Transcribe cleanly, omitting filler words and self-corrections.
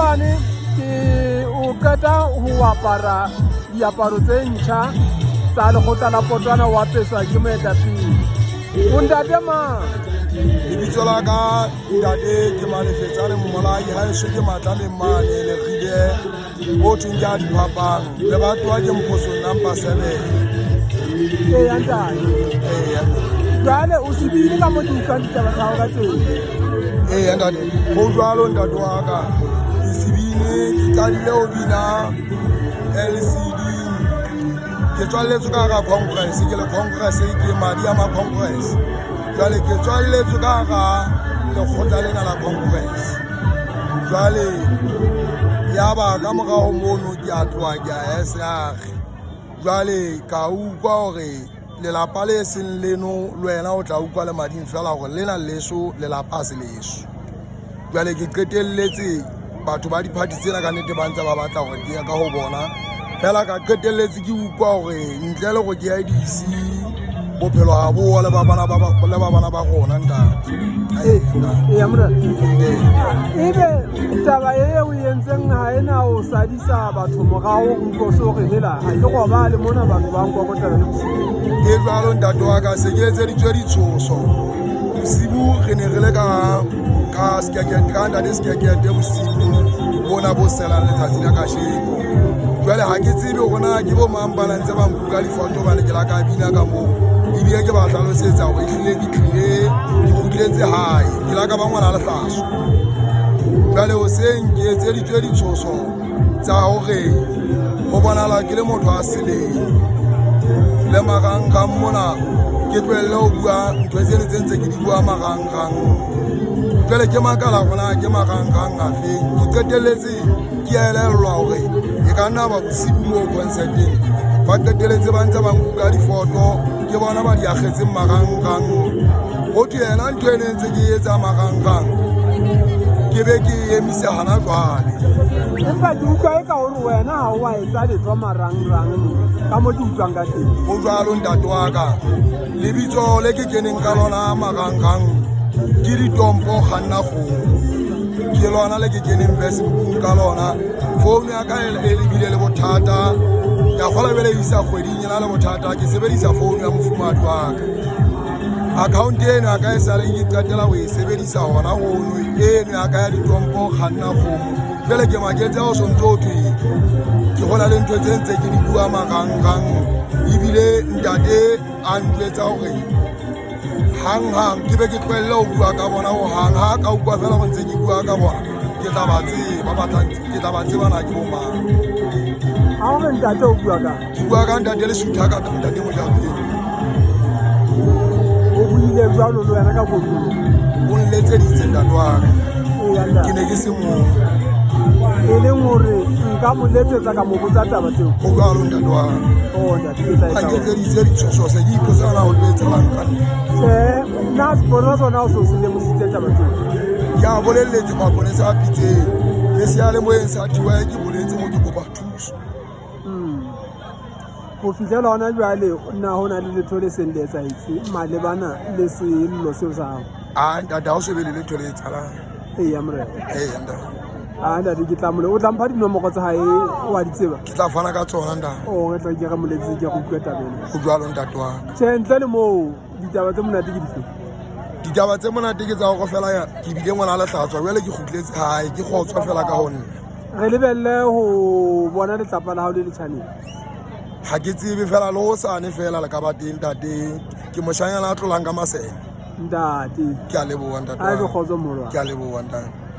Maholwane ke o qeta ho apara diaparo tse ntjha tsa lekgotla la Potwana, o apeswa ke moetapele. O ntate mang? Lebitso la ka ntate ke Malefetsane Mmolai, haeso ke Matlameng mane Leribe, o thweng ke a diphapang, lebatowa ke Mphosong number 7. Eya ntate. Eya. Jwale o sebile ka mo ke utlwang ditaba tsa hao ka teng. Eya ntate, ho jwalo ntate wa ka. Ke sebine, ke qadile ho bina LCD. Ke tswalletswe ka hara congress, ke le congress, ke madi a ma congress. Jwale ke tswalletswe ka hara lekgotla lena la congress. Jwale yaba ka morao mono ke a tloha ke a SR. Jwale ka utlwa hore lelapa le seng leno le wena o tla utlwa le mading fela hore lena leso lelapa se leso. Jwale ke qetelletse batho ba diphathi tsena ka nnete ba ntse ba batla hore ke ye ka ho bona fela, ka qetelletse ke utlwa hore ntle le hore ke ya DC bophelo ha bo le ba bana ba le ba bana ba rona ntate. Eya morena, ebe taba e o entseng ha ena o sadisa batho morao, o utlwa o se re hela ha ke robale mona, batho ba nkokotela le bosiu? E jwalo ntate wa ka, se ke etseditswe ditshoso bosibu. Re ne re le ka sekekete ka ntate sekekete bosibu bona bo selang letsatsi la kasheko. Jwale ha ke tsebe hore na ke bo mang ba ntse ba nkuka difoto, bane ke la ka bina ka moo, ebile ke ba hlalosetsa hore ehlile ke tlile ke kgutletse hae, ke la ka ba ngwana lehlaso. Jwale hoseng ke etseditswe ditshoso tsa hore ho bonahala ke le motho a seleng le marangrang mona, ke tlohelle ho bua ntho tsene tse ntse ke di bua marangrang. Jwale ke makala hore na ke marangrang afeng. Ke qetelletse ke elellwa hore e ka nna ba bosibu moo concerteng ba qetelletse ba ntse ba nkuka difoto, ke bona ba di akgetseng marangrang. Ho thwe yena ntho e ne ntse ke etsa marangrang ke be ke emise hana jwale. Empa ke utlwa e ka hore wena ha o a etsa letho marangrang, ka mo ke utlwang ka teng. Ho jwalo ntate wa ka, lebitso le ke keneng ka lona marangrang ke Ditompo Kganna Kgomo, ke lona le ke keneng Facebookong ka lona. Founu ya ka e lebile le bothata, ke a kgola bele isa kgweding e na le bothata. Ke sebedisa founu ya mofumahadi wa ka. Account eno ya ka e sale ke qetela ho e sebedisa hona hono, eno ya ka ya Ditompo Kganna Kgomo. Jwale ke maketse ha o sontso o thwe ke gona le ntho tse ntse ke di bua marangrang, ebile ntate a ntjwetsa hore hang-hang ke be ke tlohelle ho bua ka bona ho hang. Ha ka utlwa fela go ntse ke bua ka bona, ke tla ba tseba, batla ke tla ba tseba na ke bo mang. Ha o re ntate, o bua ka? Ke bua ka ntate le sutha ka ntate Mojapele. O buile jwalo le wena ka kotlolo? O nletseditse ntate wa ka. Eya ntate. Ke ne ke se moo. E leng hore nka mo letsetsa ka mo botsa taba tseo? Ho jwalo ntate wa ka. O ntate, ke tla a etsa. Nketseditse ditshoso, se ke ipotsa na ho tlo etsahalang ka nna. Tjhe, nna sepolesa sona o se o se lemositse taba tseo? Ke a bolelletse maponesa a Pitseng le seyalemoyeng sa Thiwae, ke boletse mo ke kopa thuso. Ho fihlela hona jwale, na ho na le letho le seng le etsahetse malebana le sello seo sa hao? A ntate, ha o so be le letho le etsahalang. Eya morena. Eya ntate. A ntate, ke tla mole o tla mpha dinomoro tsa hae, wa di tseba? Ke tla fana ka tsona ntate. O re tla ke re moletse, ke re utlwe taba ena. Ho jwalo ntate wa ka. Tjhe, ntle le moo, ditaba tse monate ke dife? Ditaba tse monate ke tsa hore fela ke bile ngwana lehlatswa, jwale ke kgutletse hae, ke kgotswa fela ka ho nna. Re lebelle ho bona letlapa la hao le letjhaneng? Ha ke tsebe fela, le hosane fela le ka ba teng ntate, ke moshanyana a tlolang ka masene. Ntate. Ke a leboha ntate A wa be ka. Kgotso moholo wa Ke a leboha ntate.